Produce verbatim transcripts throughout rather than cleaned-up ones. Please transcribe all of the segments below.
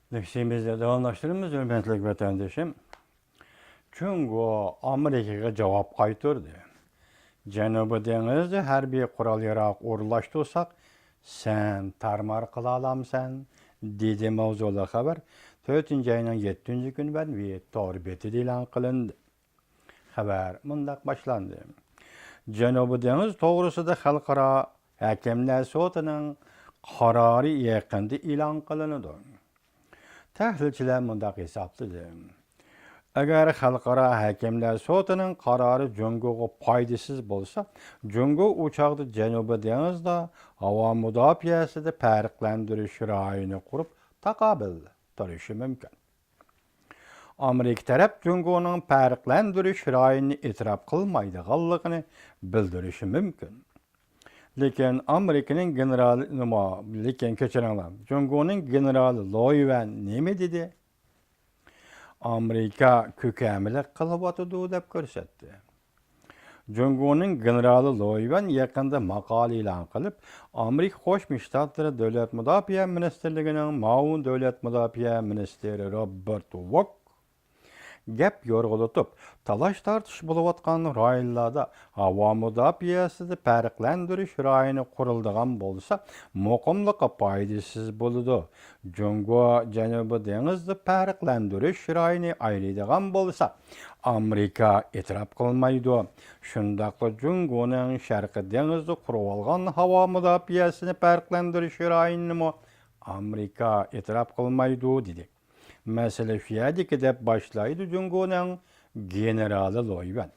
لېكسىيىمىزنى داۋاملاشتۇرىمىز، ھۆرمەتلىك ۋەتەندىشىم. جۇڭگو ئامېرىكىغا جاۋاب قايتۇردى. جەنۇبىي دېڭىزدا ھەربىي قورال-ياراغ ئورۇنلاشتۇرساق، سەن تارمار قىلالامسەن؟ دېدى ماۋزۇلۇق خەۋەر تۆتىنچى ئاينىڭ يەتتىنچى كۈنى مەنبە تور بېتىدە ئېلان قىلىندى. خەۋەر مۇنداق باشلاندى. جەنۇبىي دېڭىز توغرىسىدا خەلقئارا ھەكىملەر سوتىنىڭ قارارى يېقىندا ئېلان قىلىنىدۇ. تەھلىلچىلەر مۇنداق ھېسابلىدى. ئەگەر خەلقئارا ھەكىملەر سوتىنىڭ قارارى جۇڭگوغا پايدىسىز بولسا، جۇڭگو ئۇ چاغدا جەنۇبىي دېڭىزدا ھاۋا مۇداپىئەسىدە پەرقلەندۈرۈش رايونى قۇرۇپ تاقابىل تۇرۇشى مۇمكىن. ئامېرىكا تەرەپ جۇڭگونىڭ پەرقلەندۈرۈش رايونىنى ئېتىراپ قىلمايدىغانلىقىنى بىلدۈرۈشى مۇمكىن. لېكىن ئامېرىكىنىڭ گېنېرالى، نېمە، لېكىن كەچۈرۈڭلار، جۇڭگونىڭ گېنېرالى لويۋەن نېمە دېدى؟ ئامېرىكا كۆكەملىك قىلىۋاتىدۇ دەپ كۆرسەتتى. جۇڭگونىڭ گېنېرالى لويۋەن يېقىندا ماقالە ئېلان قىلىپ، ئامېرىكا قوشما شتاتلىرى دۆلەت مۇداپىئە مىنىستىرلىكىنىڭ مۇئاۋىن دۆلەت مۇداپىئە مىنىستىرى روبېرت ۋوك گەپ يورغىلىتىپ، تالاش-تارتىش بولۇۋاتقان رايونلاردا ھاۋا مۇداپىئەسىدە پەرقلەندۈرۈش رايونى قۇرۇلىدىغان بولسا، مۇقىملىققا پايدىسىز بولىدۇ. جۇڭگو جەنۇبىي دېڭىزدا پەرقلەندۈرۈش رايونى ئايرىيدىغان بولسا، ئامېرىكا ئېتىراپ قىلمايدۇ. شۇنداقلا جۇڭگونىڭ شەرقىي دېڭىزدا قۇرۇۋالغان ھاۋا مۇداپىئەسىنى پەرقلەندۈرۈش رايونىنىمۇ ئامېرىكا ئېتىراپ قىلمايدۇ، دېدى. مەسىلە شۇ يەردىكى، دەپ باشلايدۇ جۇڭگونىڭ گېنېرالى لويۋەن.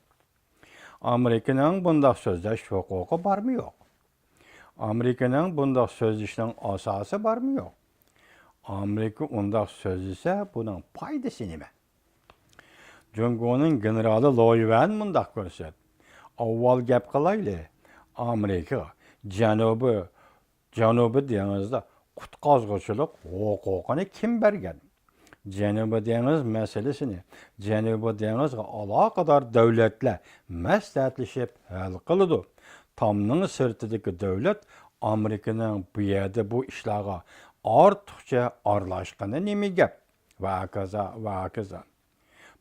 ئامېرىكىنىڭ بۇنداق سۆزلەش ھوقۇقى بارمۇ يوق؟ ئامېرىكىنىڭ بۇنداق سۆزلىشىنىڭ ئاساسى بارمۇ يوق؟ ئامېرىكا ئۇنداق سۆزلىسە، بۇنىڭ پايدىسى نېمە؟ جۇڭگونىڭ گېنېرالى لويۋەن مۇنداق كۆرسەت. ئاۋۋال گەپ قىلايلى، ئامېرىكا جەنۇبىي جەنۇبىي دېڭىزدا قۇتقازغۇچىلىق ھوقۇقىنى كىم بەرگەن؟ جەنۇبىي دېڭىز مەسىلىسىنى جەنۇبىي دېڭىزغا ئالاقىدار دۆلەتلەر مەسلىھەتلىشىپ ھەل قىلىدۇ. تامنىڭ سىرتىدىكى دۆلەت ئامېرىكىنىڭ بۇ يەردە بۇ ئىشلارغا ئارتۇقچە ئارىلاشقىنى نېمە گەپ؟ ۋە ھاكازا، ۋە ھاكازا.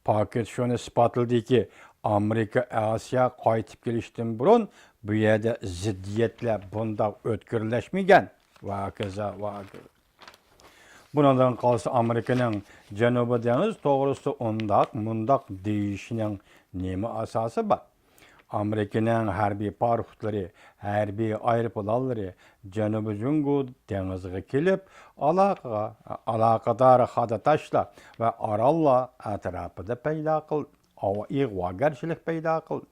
پاكىت شۇنى ئىسپاتلىدىكى، ئامېرىكا ئاسىيا قايتىپ كېلىشتىن بۇرۇن بۇ يەردە زىددىيەتلەر بۇنداق ئۆتكۈرلەشمىگەن. ۋە ھاكازا، ۋە ھاكازا. بۇنىڭدىن قالسا، ئامېرىكىنىڭ جەنۇبىي دېڭىز توغرىسىدا ئۇنداق، مۇنداق دېيىشىنىڭ نېمە ئاساسى بار؟ ئامېرىكىنىڭ ھەربىي پاراخوتلىرى، ھەربىي ئايروپىلانلىرى جەنۇبىي جۇڭگو دېڭىزىغا كېلىپ، ئالاقىغا، ئالاقىدار خادا تاشلار ۋە ئاراللار ئەتراپىدا پەيدا قىل-، ئاۋ-، ئىغۋاگەرچىلىك پەيدا قىلدى.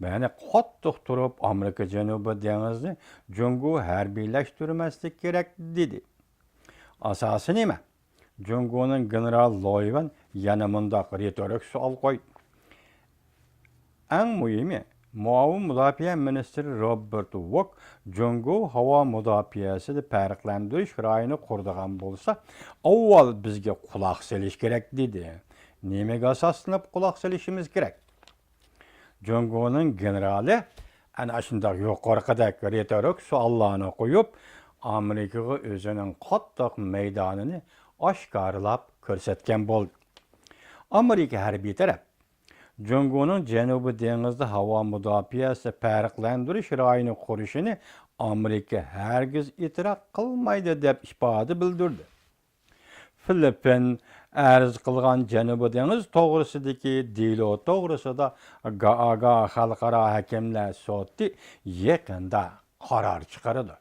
يەنى قاتتىق تۇرۇپ ئامېرىكا جەنۇبىي دېڭىزنى جۇڭگو ھەربىيلەشتۈرمەسلىك كېرەك، دېدى. ئاساسى نېمە؟ جۇڭگونىڭ گېنېرال لويۋەن يەنە مۇنداق رېتورىك سوئال قويدى. ئەڭ مۇھىمى، مۇئاۋىن مۇداپىئە مىنىستىرى روبېرت ۋوك جۇڭگو ھاۋا مۇداپىئەسىدە پەرقلەندۈرۈش رايونى قۇرىدىغان بولسا، ئاۋۋال بىزگە قۇلاق سېلىش كېرەك، دېدى. نېمىگە ئاساسلىنىپ قۇلاق سېلىشىمىز كېرەك؟ جۇڭگونىڭ گېنېرالى ئەنە ئاشۇنداق يۇقىرىقىدەك رېتورىك سوئاللارنى قويۇپ، ئامېرىكىغا ئۆزىنىڭ قاتتىق مەيدانىنى ئاشكارىلاپ كۆرسەتكەن بولدى. ئامېرىكا ھەربىي تەرەپ جۇڭگونىڭ جەنۇبىي دېڭىزدا ھاۋا مۇداپىئەسى پەرقلەندۈرۈش رايونى قۇرۇشىنى ئامېرىكا ھەرگىز ئېتىراپ قىلمايدۇ، دەپ ئىپادە بىلدۈردى. فىلىپپىن ئەرز قىلغان جەنۇبىي دېڭىز توغرىسىدىكى دېلو توغرىسىدا گائاگا خەلقئارا ھەكىملەر سوتى يېقىندا قارار چىقىرىدۇ.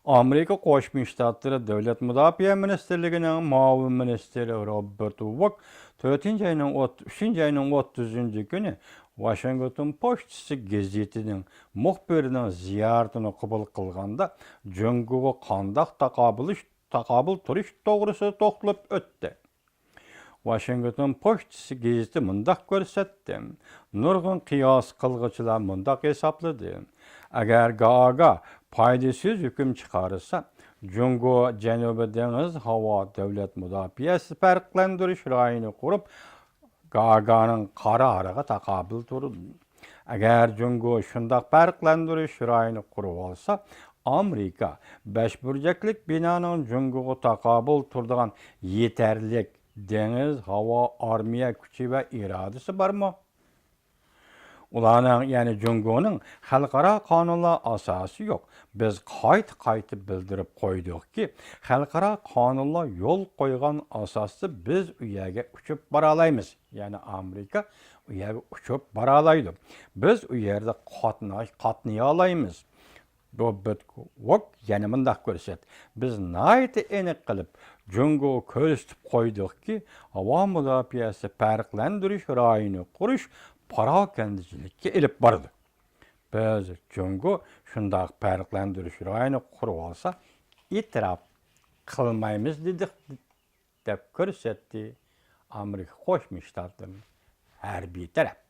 ئامېرىكا قوشما شتاتلىرى دۆلەت مۇداپىئە مىنىستىرلىكىنىڭ مۇئاۋىن مىنىستىرى روبېرت ۋوك تۆتىنچى ئاينىڭ ئوت-، ئۈچىنچى ئاينىڭ ئوتتۇزىنچى كۈنى ۋاشىنگتون پوچتىسى گېزىتىنىڭ مۇخبىرىنىڭ زىيارىتىنى قوبۇل قىلغاندا، جۇڭگوغا قانداق تاقابىلىش-، تاقابىل تۇرۇش توغرىسىدا توختىلىپ ئۆتتى. ۋاشىنگتون پوچتىسى گېزىتى مۇنداق كۆرسەتتى. نۇرغۇن قىياس قىلغۇچىلار مۇنداق ھېسابلىدى. ئەگەر گائاگا پايدىسىز ھۆكۈم چىقارسا، جۇڭگو جەنۇبىي دېڭىز ھاۋا دۆلەت مۇداپىئەسى پەرقلەندۈرۈش رايونى قۇرۇپ، گائاگانىڭ قارارىغا تاقابىل تۇرىدۇ. ئەگەر جۇڭگو شۇنداق پەرقلەندۈرۈش رايونى قۇرۇۋالسا، ئامېرىكا بەش بۇرجەكلىك بىنانىڭ جۇڭگوغا تاقابىل تۇرىدىغان يېتەرلىك دېڭىز، ھاۋا، ئارمىيە كۈچى ۋە ئىرادىسى بارمۇ؟ ئۇلارنىڭ، يەنى جۇڭگونىڭ خەلقئارا قانۇنلار ئاساسى يوق. بىز قايتا-قايتا بىلدۈرۈپ قويدۇقكى، خەلقئارا قانۇنلار يول قويغان ئاساستا بىز ئۇ يەرگە ئۇچۇپ بارالايمىز. يەنى ئامېرىكا ئۇ يەرگە ئۇچۇپ بارالايدۇ. بىز ئۇ يەردە قاتناش، قاتنىيالايمىز. بوببېت ۋوك يەنە مۇنداق كۆرسەت، بىز ناھايىتى ئېنىق قىلىپ جۇڭگوغا كۆرسىتىپ قويدۇقكى، ھاۋا مۇداپىئەسى پەرقلەندۈرۈش رايونى قۇرۇش پاراكەندىچىلىككە ئېلىپ بارىدۇ. بىز جۇڭگو شۇنداق پەرقلەندۈرۈش رايونى قۇرۇۋالسا ئېتىراپ قىلمايمىز دېدۇق، دەپ كۆرسەتتى ئامېرىكا قوشما شتاتلىرىنىڭ ھەربىي تەرەپ.